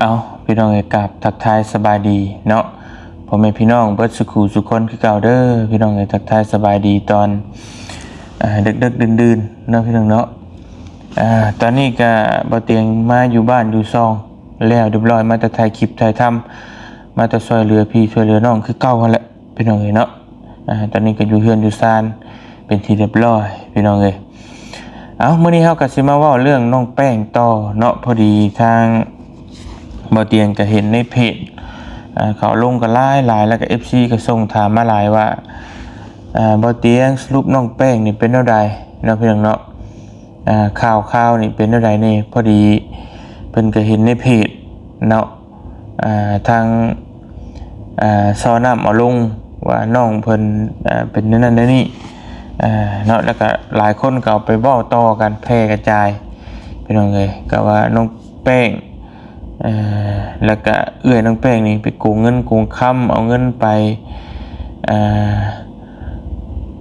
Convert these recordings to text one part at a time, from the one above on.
ເອົາ ພີ່ນ້ອງເອີຍ ກາບທັກທາຍສະບາຍດີເນາະ ພໍ່ແມ່ພີ່ນ້ອງເບິດສູ່ຄູ່ສູ່ຄົນຄືເກົ່າເດີ ພີ່ນ້ອງເອີຍ. ທັກທາຍສະບາຍດີຕອນ ເອີ ດຶກໆ ດື່ນໆ ເນາະ ພີ່ນ້ອງເນາະ. ອາ ຕອນນີ້ກະບ່າວຕຽງມາຢູ່ບ້ານຢູ່ຊ່ອງແລ້ວຮຽບຮ້ອຍ ມາແຕ່ຖ່າຍຄລິບຖ່າຍທຳ ມາແຕ່ຊ່ວຍເຫຼືອພີ່ຊ່ວຍເຫຼືອນ້ອງຄືເກົ່າຫັ້ນແຫຼະ ພີ່ນ້ອງເອີຍເນາະ. ອາ ຕອນນີ້ກໍຢູ່ເຮືອນຢູ່ຊານເປັນທີ່ຮຽບຮ້ອຍ ພີ່ນ້ອງເອີຍ. ເອົາ ມື້ນີ້ເຮົາກໍຊິມາເວົ້າເລື່ອງນ້ອງແປ້ງຕໍ່ເນາະ. ພໍດີທາງບ່າວຕຽງກໍເຫັນໃນເພຈ ອາ ເຂົາລົງກໍຫຼາຍໆ ແລ້ວກໍເອັຟຊີກໍສົ່ງຖາມມາຫຼາຍວ່າ ອາ ບ່າວຕຽງ ສະຫຼຸບນ້ອງແປ້ງນີ້ເປັນແນວໃດເນາະ ພີ່ນ້ອງເນາະ. ອາ ຂ່າວໆ ນີ້ເປັນແນວໃດແດ່? ພໍດີເພິ່ນກໍເຫັນໃນເພຈເນາະ ອາ ທາງ ອາ ຊໍນ້ຳເອົາລົງວ່ານ້ອງເພິ່ນ ອາ ເປັນແນວນັ້ນແນວນີ້ ອາ ເນາະ ແລ້ວກໍຫຼາຍຄົນກໍເອົາໄປເວົ້າຕໍ່ກັນແຜ່ກະຈາຍ ພີ່ນ້ອງເອີຍ. ກໍວ່ານ້ອງແປ້ງ ເອີ ແລ້ວກະເອື້ອຍນ້ອງແປ້ງນີ້ໄປໂກງເງິນໂກງຄຳ ເອົາເງິນໄປ ເອີ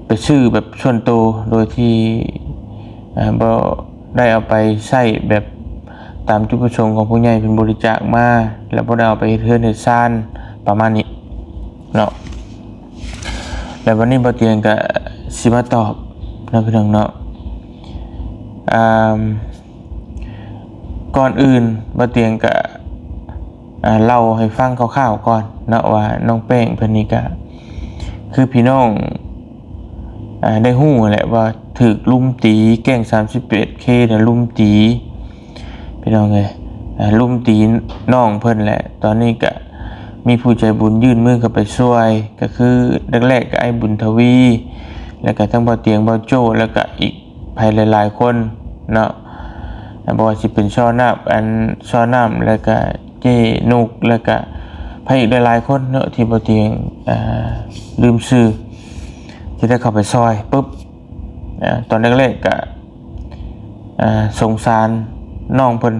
ໄປຊື້ແບບສ່ວນໂຕ ໂດຍທີ່ ເອີ ບໍ່ໄດ້ເອົາໄປໃຊ້ແບບຕາມຈຸດປະສົງຂອງຜູ້ໃຫຍ່ເພິ່ນບໍລິຈາກມາ ແລ້ວບໍ່ໄດ້ເອົາໄປເຮັດເຮືອນເຮັດຊານ ປະມານນີ້ເນາະ. ແລ້ວບັດນີ້ບ່າວຕຽງກະຊິມາຕອບເນາະ ພີ່ນ້ອງເນາະ. ອາ ກ່ອນອື່ນບ່າວຕຽງກະ ອາ ເລົ່າໃຫ້ຟັງຄ່າວໆ ກ່ອນເນາະ ວ່ານ້ອງແປ້ງເພິ່ນນີ້ກະ ຄືພີ່ນ້ອງ ອາ ໄດ້ຮູ້ແຫຼະວ່າຖືກລຸມຕີ ແກ້ງສາມສິບເອັດເຄ ນະ ລຸມຕີ ພີ່ນ້ອງເອີຍ ອາ ລຸມຕີນ້ອງເພິ່ນແຫຼະ. ຕອນນີ້ກະມີຜູ້ໃຈບຸນຍື່ນມືເຂົ້າໄປຊ່ວຍ ກໍຄືແລກໆ ກໍອ້າຍບຸນທະວີ ແລ້ວກະທັງບ່າວຕຽງ ບ່າວໂຈ້ ແລ້ວກະອີກ ໃຜຫຼາຍໆ ຄົນເນາະ ບໍ່ວ່າຊິເປັນຊໍນ້ຳ ອັນ ຊໍນ້ຳ ແລ້ວກະເຈ້ນຸກ ແລ້ວກະໃຜອີກຫຼາຍໆ ຄົນເນາະ ທີ່ບໍ່ຕຽງ ອາ ລືມຊື່ ທີ່ໄດ້ເຂົ້າໄປຊ່ອຍປຶບ ອາ ຕອນແລກໆ ກະ ອາ ສົງສານນ້ອງເພິ່ນ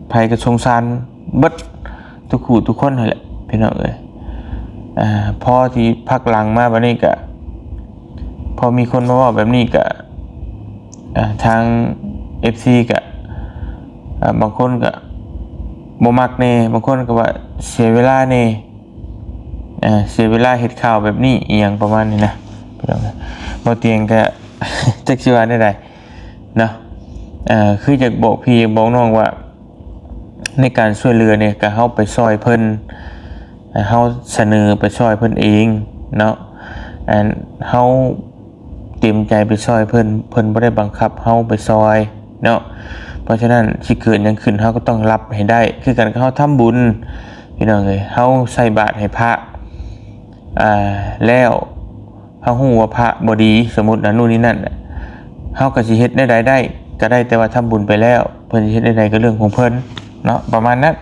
ໃຜກໍສົງສານເບິດ ທຸກຜູ້ທຸກຄົນຫັ້ນແຫຼະ ພີ່ນ້ອງເອີຍ. ອາ ພໍທີ່ພັກຫຼັງມາບາດນີ້ກະ ພໍມີຄົນມາເວົ້າແບບນີ້ກະ ອາ ທາງເອັຟຊີກະ ອາ ບາງຄົນກະບໍ່ມັກແດ່ ບາງຄົນກະວ່າເສຍເວລາແດ່ ອາ ເສຍເວລາເຮັດຂ່າວແບບນີ້ ອີ່ຫຍັງປະມານນີ້ນະ ພີ່ນ້ອງເອີຍ. ບໍ່ຕຽງກະ ຈັກຊິວ່າແນວໃດ ເນາະ ເອີ ຄືຢາກບອກພີ່ຢາກບອກນ້ອງວ່າ ໃນການຊ່ວຍເຫຼືອນີ້ກະເຮົາໄປຊ່ອຍເພິ່ນ ເຮົາສະເໜີໄປຊ່ອຍເພິ່ນເອງເນາະ ອັນ ເຮົາເຕັມໃຈໄປຊ່ອຍເພິ່ນ ເພິ່ນບໍ່ໄດ້ບັງຄັບເຮົາໄປຊ່ອຍເນາະ. ເພາະສະນັ້ນຊິເກີດຫຍັງຂຶ້ນເຮົາກໍຕ້ອງຮັບໃຫ້ໄດ້ ຄືກັນກັບເຮົາທຳບຸນ ພີ່ນ້ອງເອີຍ ເຮົາໃສ່ບາດໃຫ້ພະ ອາ ແລ້ວ ເຮົາຮູ້ວ່າພະບໍ່ດີ ສົມມຸດນະ ໂນ່ນນີ້ນັ້ນ ເຮົາກໍຊິເຮັດແນວໃດໄດ້ ກໍໄດ້ແຕ່ວ່າທຳບຸນໄປແລ້ວ ເພິ່ນຊິເຮັດແນວໃດກໍເລື່ອງຂອງເພິ່ນເນາະ ປະມານນັ້ນ.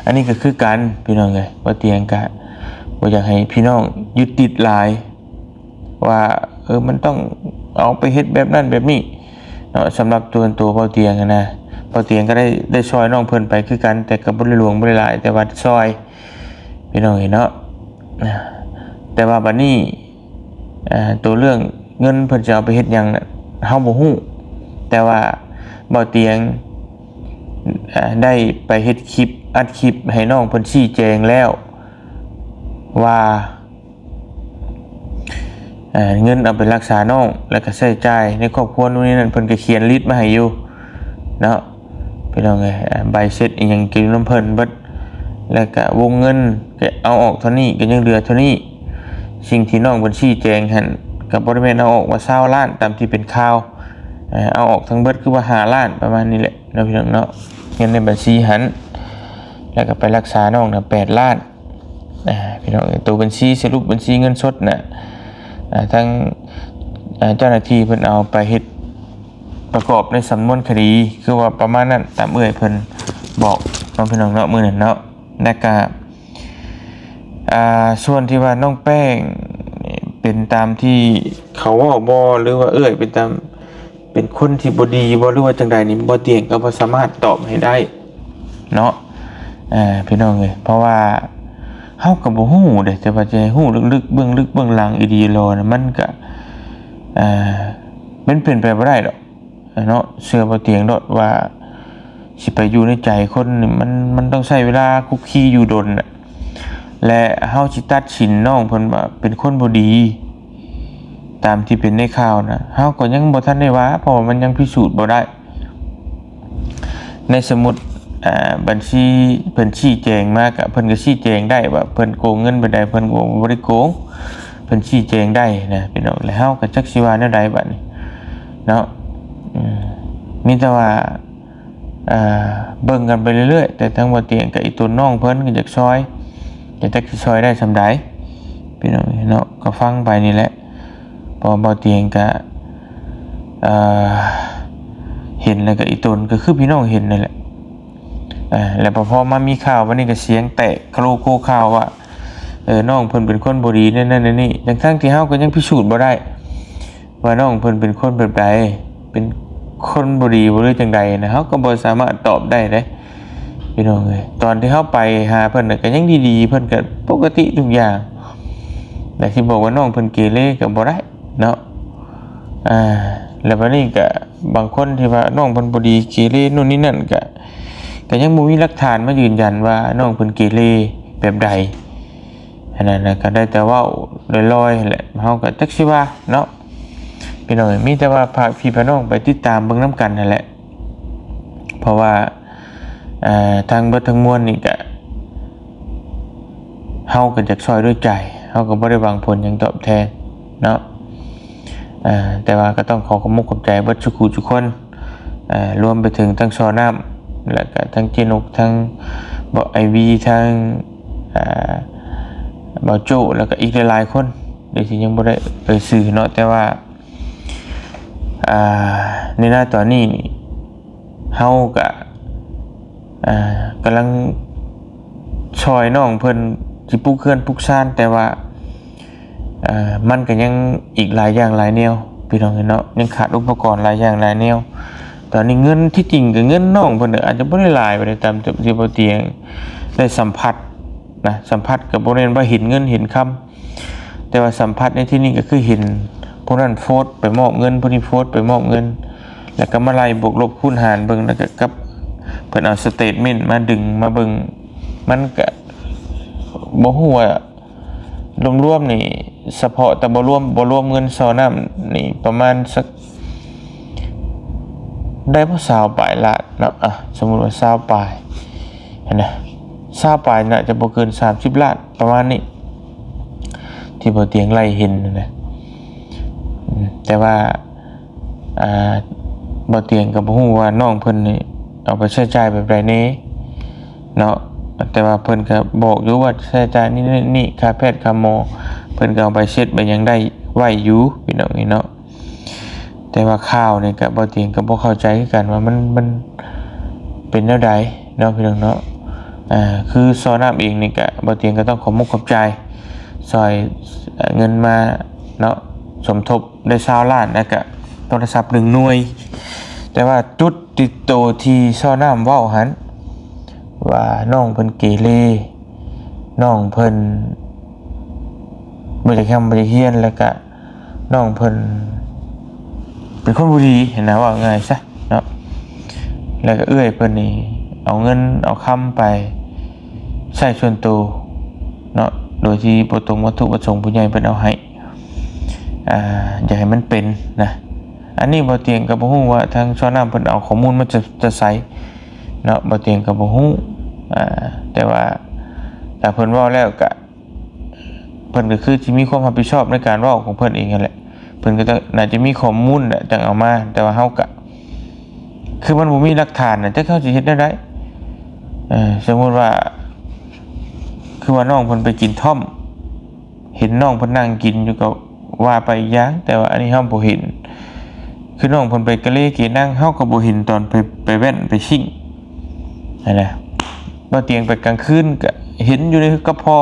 ອັນນີ້ກໍຄືກັນ ພີ່ນ້ອງເອີຍ ບໍ່ຕຽງກະບໍ່ຢາກໃຫ້ພີ່ນ້ອງຍຶດຕິດຫຼາຍວ່າ ເອີ ມັນຕ້ອງເອົາໄປເຮັດແບບນັ້ນແບບນີ້ເນາະ. ສຳລັບສ່ວນໂຕເບົາຕຽງຫັ້ນນະ ເບົາຕຽງກໍໄດ້ ໄດ້ຊ່ອຍນ້ອງເພິ່ນໄປຄືກັນ ແຕ່ກໍບໍ່ໄດ້ຫຼວງບໍ່ໄດ້ຫຼາຍ ແຕ່ວ່າຊ່ອຍ ພີ່ນ້ອງເອີຍເນາະ. ແຕ່ວ່າບັດນີ້ ອາ ໂຕເລື່ອງເງິນເພິ່ນຈະເອົາໄປເຮັດຫຍັງນະ ເຮົາບໍ່ຮູ້ ແຕ່ວ່າເບົາຕຽງ ອາ ໄດ້ໄປເຮັດຄລິບ ອັດຄລິບໃຫ້ນ້ອງເພິ່ນຊີ້ແຈງແລ້ວວ່າ ອາ ເງິນເອົາໄປລັກສານ້ອງ ແລ້ວກໍໃຊ້ຈ່າຍໃນຄອບຄົວໂນ່ນນີ້ນັ້ນ ເພິ່ນກໍຂຽນລິດມາໃຫ້ຢູ່ເນາະ ພີ່ນ້ອງເອີຍ. ອາ ໃບເຊັດອີ່ຫຍັງກໍຢູ່ນຳເພິ່ນເບິດ ແລ້ວກະວົງເງິນກະເອົາອອກເທົ່ານີ້ ກະຍັງເຫຼືອເທົ່ານີ້. ສິ່ງທີ່ນ້ອງເພິ່ນຊີ້ແຈງຫັ້ນ ກະບໍ່ໄດ້ແມ່ນເອົາອອກວ່າຊາວລ້ານຕາມທີ່ເປັນຂ່າວ ເອົາອອກທັງເບິດຄືວ່າຫ້າລ້ານ ປະມານນີ້ແຫຼະເນາະ ພີ່ນ້ອງເນາະ. ເງິນໃນບັນຊີຫັ້ນ ແລ້ວກະໄປລັກສານ້ອງນະແປດລ້ານ ອາ ພີ່ນ້ອງເອີຍ ໂຕບັນຊີ ສະຫຼຸບບັນຊີເງິນສົດນະ ອາ ທາງ ອາ ເຈົ້າໜ້າທີ່ເພິ່ນເອົາໄປເຮັດ ປະກອບໃນສຳນວນຄະດີ ຄືວ່າປະມານນັ້ນ ຕາມເອື້ອຍເພິ່ນບອກເນາະ ພີ່ນ້ອງເນາະ ມື້ນັ້ນເນາະ. ແລ້ວກະ ອາ ສ່ວນທີ່ວ່ານ້ອງແປ້ງເປັນຕາມທີ່ເຂົາເວົ້າບໍ່ ຫຼືວ່າເອື້ອຍເປັນຕາມ ເປັນຄົນທີ່ບໍ່ດີບໍ່ ຫຼືວ່າຈັ່ງໃດນີ້ ບໍ່ຕຽງກໍບໍ່ສາມາດຕອບໃຫ້ໄດ້ເນາະ ອາ ພີ່ນ້ອງເອີຍ. ເພາະວ່າເຮົາກໍບໍ່ຮູ້ເດ້ ແຕ່ວ່າຈະໃຫ້ຮູ້ເລິກໆ ເບື້ອງເລິກເບື້ອງຫຼັງອີ່ຫຼີຫຼໍນະ ມັນກະ ອາ ມັນເປັນໄປບໍ່ໄດ້ດອກ ເນາະ. ເຊື່ອບໍ່ຕຽງໂລດວ່າ ຊິໄປຢູ່ໃນໃຈຄົນນີ້ ມັນ ມັນຕ້ອງໃຊ້ເວລາຄຸກຄີຢູ່ດົນນະ ແລະ ເຮົາຊິຕັດສິນນ້ອງເພິ່ນວ່າເປັນຄົນບໍ່ດີ ຕາມທີ່ເປັນໃນຂ່າວນະ ເຮົາກໍຍັງບໍ່ທັນໄດ້ວ່າ ເພາະວ່າມັນຍັງພິສູດບໍ່ໄດ້. ໃນສົມມຸດ ອ່າ ບັນຊີເພິ່ນຊີ້ແຈງມາ ກະເພິ່ນກໍຊີ້ແຈງໄດ້ວ່າເພິ່ນໂກງເງິນແບບໃດ ເພິ່ນກໍບໍ່ໄດ້ໂກງ ເພິ່ນຊີ້ແຈງໄດ້ນະພີ່ນ້ອງ. ແລ້ວເຮົາກໍຈັກຊິວ່າແນວໃດບັດນີ້ເນາະ. ອືມ ມີແຕ່ວ່າ ອ່າ ເບິ່ງກັນໄປເລື້ອຍໆ ແຕ່ທາງບໍ່ຕຽງກັບອີຕົນນ້ອງເພິ່ນກໍຢາກຊ່ອຍ ແຕ່ຈັກຊິຊ່ອຍໄດ້ສ່ຳໃດ ພີ່ນ້ອງເນາະ. ກໍຟັງໄປນີ້ແຫຼະ ເພາະວ່າບໍ່ຕຽງກະ ເອີ ເຫັນແລ້ວກະອີຕົນ ກໍຄືພີ່ນ້ອງເຫັນນັ້ນແຫຼະ. ເອີ ແລ້ວພໍມາມີຂ່າວ ບັດນີ້ກໍສຽງແຕກຄະໂລໂຄຂ່າວວ່າ ເອີ ນ້ອງເພິ່ນເປັນຄົນບໍ່ດີ ແນວນັ້ນແນວນີ້ ທັງໆທີ່ເຮົາກໍຍັງພິສູດບໍ່ໄດ້ວ່ານ້ອງເພິ່ນເປັນຄົນແບບໃດ ເປັນຄົນບໍ່ດີບໍ່ ຫຼືຈັ່ງໃດນະ ເຮົາກໍບໍ່ສາມາດຕອບໄດ້ເດ້ ພີ່ນ້ອງເອີຍ. ຕອນທີ່ເຮົາໄປຫາເພິ່ນນະ ກໍຍັງດີໆ ເພິ່ນກໍປົກກະຕິທຸກຢ່າງ ແຕ່ຊິບອກວ່ານ້ອງເພິ່ນເກເລກໍບໍ່ໄດ້ເນາະ. ອ່າ ແລ້ວບັດນີ້ກໍບາງຄົນທີ່ວ່ານ້ອງເພິ່ນບໍ່ດີເກເລໂນ່ນນີ້ນັ້ນ ກໍ ກໍຍັງບໍ່ມີຫຼັກຖານມາຢືນຢັນວ່ານ້ອງເພິ່ນເກເລແບບໃດຫັ້ນນະ. ກໍໄດ້ແຕ່ເວົ້າລອຍໆຫັ້ນແຫຼະ ເຮົາກໍຈັກຊິວ່າເນາະ ພີ່ນ້ອງເອີຍ. ມີແຕ່ວ່າພາກພີ່ພານ້ອງໄປຕິດຕາມເບິ່ງນຳກັນຫັ້ນແຫຼະ ເພາະວ່າ ອ່າ ທັງເບິດທັງມວນນີ້ກະ ເຮົາກໍຢາກຊ່ອຍດ້ວຍໃຈ ເຮົາກໍບໍ່ໄດ້ຫວັງຜົນຫຍັງຕອບແທນເນາະ. ອ່າ ແຕ່ວ່າກໍຕ້ອງຂໍຂອບມຸກຂອບໃຈເບິດສູ່ຄູ່ສູ່ຄົນ ອ່າ ລວມໄປເຖິງທັງຊໍນ້ຳ ແລ້ວກະທັງເຈນົກ ທັງເບົາໄອວີ ທັງ ອ່າ ເບົາໂຈ້ ແລ້ວກະອີກຫຼາຍໆຄົນ ໂດຍທີ່ຍັງບໍ່ໄດ້ເອີ່ຍຊື່ເນາະ. ແຕ່ວ່າ ອ່າ ໃນນາຕອນນີ້ນີ້ ເຮົາກະ ອ່າ ກຳລັງຊ່ອຍນ້ອງເພິ່ນຊິປຸກເຮືອນປຸກຊານ ແຕ່ວ່າ ເອີ ມັນກໍຍັງອີກຫຼາຍຢ່າງຫຼາຍແນວ ພີ່ນ້ອງເອີຍເນາະ ຍັງຂາດອຸປະກອນຫຼາຍຢ່າງຫຼາຍແນວ. ຕອນນີ້ເງິນ ທີ່ຈິງກໍເງິນນ້ອງເພິ່ນອາດຈະບໍ່ໄດ້ຫຼາຍປານໃດ ຕາມທີ່ບໍ່ຕຽງໄດ້ສຳຜັດນະ ສຳຜັດກໍບໍ່ແມ່ນວ່າເຫັນເງິນເຫັນຄຳ ແຕ່ວ່າສຳຜັດໃນທີ່ນີ້ກໍຄືເຫັນຜູ້ນັ້ນໂພສໄປມອບເງິນ ຜູ້ນີ້ໂພສໄປມອບເງິນ ແລ້ວກໍມາໄລ່ບວກລົບຄູນຫານເບິ່ງ ແລ້ວກໍກັບເພິ່ນເອົາສະເຕດເມັນມາດຶງມາເບິ່ງ ມັນກໍບໍ່ຮູ້ວ່າລວມໆນີ້ ສະເພາະແຕ່ບໍ່ລວມ ບໍ່ລວມເງິນຊໍນ້ຳນີ້ ປະມານສັກ ໄດ້ບໍ່ຊາວປາຍລ້ານເນາະ. ອ່ະ ສົມມຸດວ່າຊາວປາຍຫັ້ນນະ ຊາວປາຍ ໜ້າຈະບໍ່ເກີນສາມສິບລ້ານ ປະມານນີ້ ທີ່ບໍ່ຕຽງໄລ່ເຫັນຫັ້ນນະ. ອືມ ແຕ່ວ່າ ອ່າ ບໍ່ຕຽງກໍບໍ່ຮູ້ວ່ານ້ອງເພິ່ນນີ້ເອົາໄປໃຊ້ຈ່າຍແບບໃດແດ່ເນາະ ແຕ່ວ່າເພິ່ນກໍບອກຢູ່ວ່າໃຊ້ຈ່າຍນີ້ໆ ຄ່າແພດຄ່າໝໍ ເພິ່ນກໍເອົາໃບເຊັດໃບຫຍັງໄດ້ໄວ້ຢູ່ ພີ່ນ້ອງເອີຍເນາະ. ແຕ່ວ່າຂ່າວນີ້ກະ ບໍ່ຕຽງກະບໍ່ເຂົ້າໃຈຄືກັນວ່າມັນ ມັນເປັນແນວໃດເນາະ ພີ່ນ້ອງເນາະ. ອ່າ ຄືຊໍນ້ຳເອງນີ້ກະ ບໍ່ຕຽງກະຕ້ອງຂອບມຸກຂອບໃຈ ຊ່ອຍເງິນມາເນາະ ສົມທົບໄດ້ຊາວລ້ານ ແລ້ວກະໂທລະສັບໜຶ່ງໜ່ວຍ. ແຕ່ວ່າຈຸດຕິດໂຕທີ່ຊໍນ້ຳເວົ້າຫັ້ນ ວ່ານ້ອງເພິ່ນເກເລ ນ້ອງເພິ່ນບໍ່ຢາກຮ່ຳບໍ່ຢາກຮຽນ ແລ້ວກະ ນ້ອງເພິ່ນເປັນຄົນບໍ່ດີຫັ້ນນະ ເວົ້າງ່າຍຊະເນາະ. ແລ້ວກໍເອື້ອຍເພິ່ນນີ້ເອົາເງິນເອົາຄຳໄປໃຊ້ສ່ວນໂຕເນາະ ໂດຍທີ່ບໍ່ຕົງວັດຖຸປະສົງຜູ້ໃຫຍ່ເພິ່ນເອົາໃຫ້ ອ່າ ຢາກໃຫ້ມັນເປັນນະ. ອັນນີ້ບໍ່ຕຽງກໍບໍ່ຮູ້ວ່າທາງຊໍນ້ຳເພິ່ນເອົາຂໍ້ມູນມາຈາກ ຈາກໃສເນາະ ບໍ່ຕຽງກໍບໍ່ຮູ້. ອ່າ ແຕ່ວ່າຖ້າເພິ່ນເວົ້າແລ້ວກະ ເພິ່ນກໍຄືຊິມີຄວາມຮັບຜິດຊອບໃນການເວົ້າຂອງເພິ່ນເອງຫັ້ນແຫຼະ ເພິ່ນກໍຕ້ອງ ໜ້າຈະມີຂໍ້ມູນແຫຼະ ຈັ່ງເອົາມາ. ແຕ່ວ່າເຮົາກະ ຄືມັນບໍ່ມີຫຼັກຖານນະ ຈັກເຮົາຊິເຮັດແນວໃດ? ເອີ ສົມມຸດວ່າ ຄືວ່ານ້ອງເພິ່ນໄປກິນທ້ອມ ເຫັນນ້ອງເພິ່ນນັ່ງກິນຢູ່ກໍວ່າໄປອີກຢ່າງ ແຕ່ວ່າອັນນີ້ເຮົາບໍ່ເຫັນ ຄືນ້ອງເພິ່ນໄປກະເລເກນັງ ເຮົາກໍບໍ່ເຫັນຕອນໄປ ໄປແວ່ນໄປຊິ້ງຫັ້ນນະ. ບ່າວຕຽງໄປກາງຄືນກໍເຫັນຢູ່ໃນ ກັບພໍ່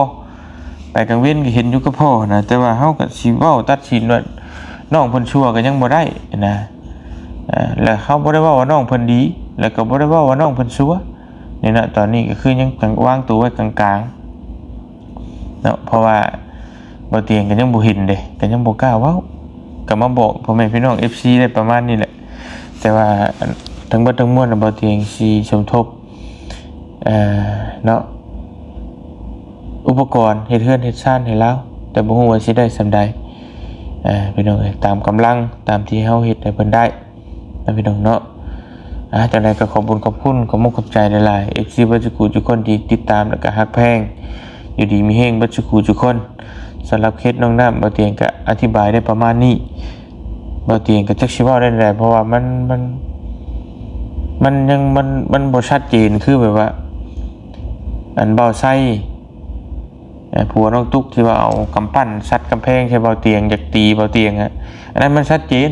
ໄປກາງເວັນກໍເຫັນຢູ່ກັບພໍ່ນະ ແຕ່ວ່າເຮົາກໍຊິເວົ້າຕັດສິນວ່ານ້ອງເພິ່ນຊົ່ວກໍຍັງບໍ່ໄດ້ນະ. ເອີ ແລ້ວເຮົາບໍ່ໄດ້ເວົ້າວ່ານ້ອງເພິ່ນດີ ແລ້ວກໍບໍ່ໄດ້ເວົ້າວ່ານ້ອງເພິ່ນຊົ່ວນີ້ນະ. ຕອນນີ້ກໍຄືຍັງກາງ ວາງໂຕໄວ້ກາງໆເນາະ ເພາະວ່າບ່າວຕຽງກໍຍັງບໍ່ເຫັນເດ້ ກໍຍັງບໍ່ກ້າເວົ້າ ກໍມາບອກພໍ່ແມ່ພີ່ນ້ອງເອັຟຊີໄດ້ປະມານນີ້ແຫຼະ. ແຕ່ວ່າ ທັງເບິດທັງມວນນະ ບໍ່ຕຽງຊິສົມທົບ ເອີ ເນາະ ອຸປະກອນເຮັດເຮືອນເຮັດຊານໃຫ້ລາວ ແຕ່ບໍ່ຮູ້ວ່າຊິໄດ້ສ່ຳໃດ ເອີ ພີ່ນ້ອງເອີຍ ຕາມກຳລັງ ຕາມທີ່ເຮົາເຮັດໃຫ້ເພິ່ນໄດ້ນະ ພີ່ນ້ອງເນາະ. ອ່າ ຈັ່ງໃດກໍຂອບບຸນຂອບຄຸນ ຂອບມຸກຂອບໃຈຫຼາຍໆ ເອັຟຊີ ເບິດສູ່ຜູ້ສູ່ຄົນທີ່ຕິດຕາມ ແລ້ວກໍຮັກແພງ ຢູ່ດີມີແຮງເບິດສູ່ຜູ້ສູ່ຄົນ. ສຳລັບເຄສນ້ອງນ້ຳ ບໍ່ຕຽງກໍອະທິບາຍໄດ້ປະມານນີ້ ບໍ່ຕຽງກໍຈັກຊິເວົ້າແນວໃດ ເພາະວ່າມັນ ມັນ ມັນຍັງ ມັນ ມັນບໍ່ຊັດເຈນ ຄືແບບວ່າ ອັນບ່າວໄຊ ເອີ ຜົວນ້ອງຕຸກທີ່ວ່າເອົາກຳປັ້ນຊັດກຳແພງໃສ່ບ່າວຕຽງ ຢາກຕີບ່າວຕຽງອະ ອັນນັ້ນມັນຊັດເຈນ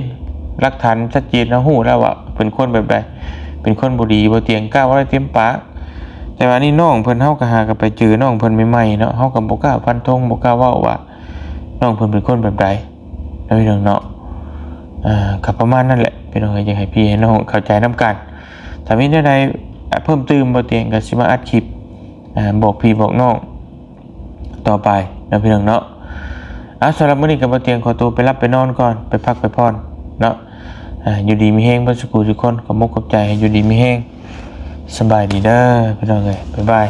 ຫຼັກຖານຊັດເຈນ ເຮົາຮູ້ແລ້ວວ່າເປັນຄົນແບບໃດ ເປັນຄົນບໍ່ດີ ບ່າວຕຽງກ້າເວົ້າໄດ້ເຕັມປາກ. ແຕ່ວ່ານີ້ນ້ອງເພິ່ນ ເຮົາກໍຫາກໍໄປເຈີນ້ອງເພິ່ນໃໝ່ໆເນາະ ເຮົາກໍບໍ່ກ້າຟັນທົງ ບໍ່ກ້າເວົ້າວ່ານ້ອງເພິ່ນເປັນຄົນແບບໃດເນາະ ພີ່ນ້ອງເນາະ. ອ່າ ກໍປະມານນັ້ນແຫຼະ ພີ່ນ້ອງເອີຍ ຢາກໃຫ້ພີ່ໃຫ້ນ້ອງເຂົ້າໃຈນຳກັນ. ຖ້າມີແນວໃດ ອ່າ ເພີ່ມຕື່ມ ບ່າວຕຽງກໍຊິມາອັດຄລິບ ອ່າ ບອກພີ່ບອກນ້ອງຕໍ່ໄປເນາະ ພີ່ນ້ອງເນາະ. ອ່າ ສຳລັບມື້ນີ້ກໍບ່າວຕຽງຂໍຕົວໄປຫຼັບໄປນອນກ່ອນ ໄປພັກໄປຜ່ອນເນາະ. ອ່າ ຢູ່ດີມີແຮງເບິດສູ່ຜູ້ສູ່ຄົນ ຂອບມຸກຂອບໃຈ ໃຫ້ຢູ່ດີມີແຮງ. ສະບາຍດີເດີ ພີ່ນ້ອງເອີຍ ບາຍບາຍ.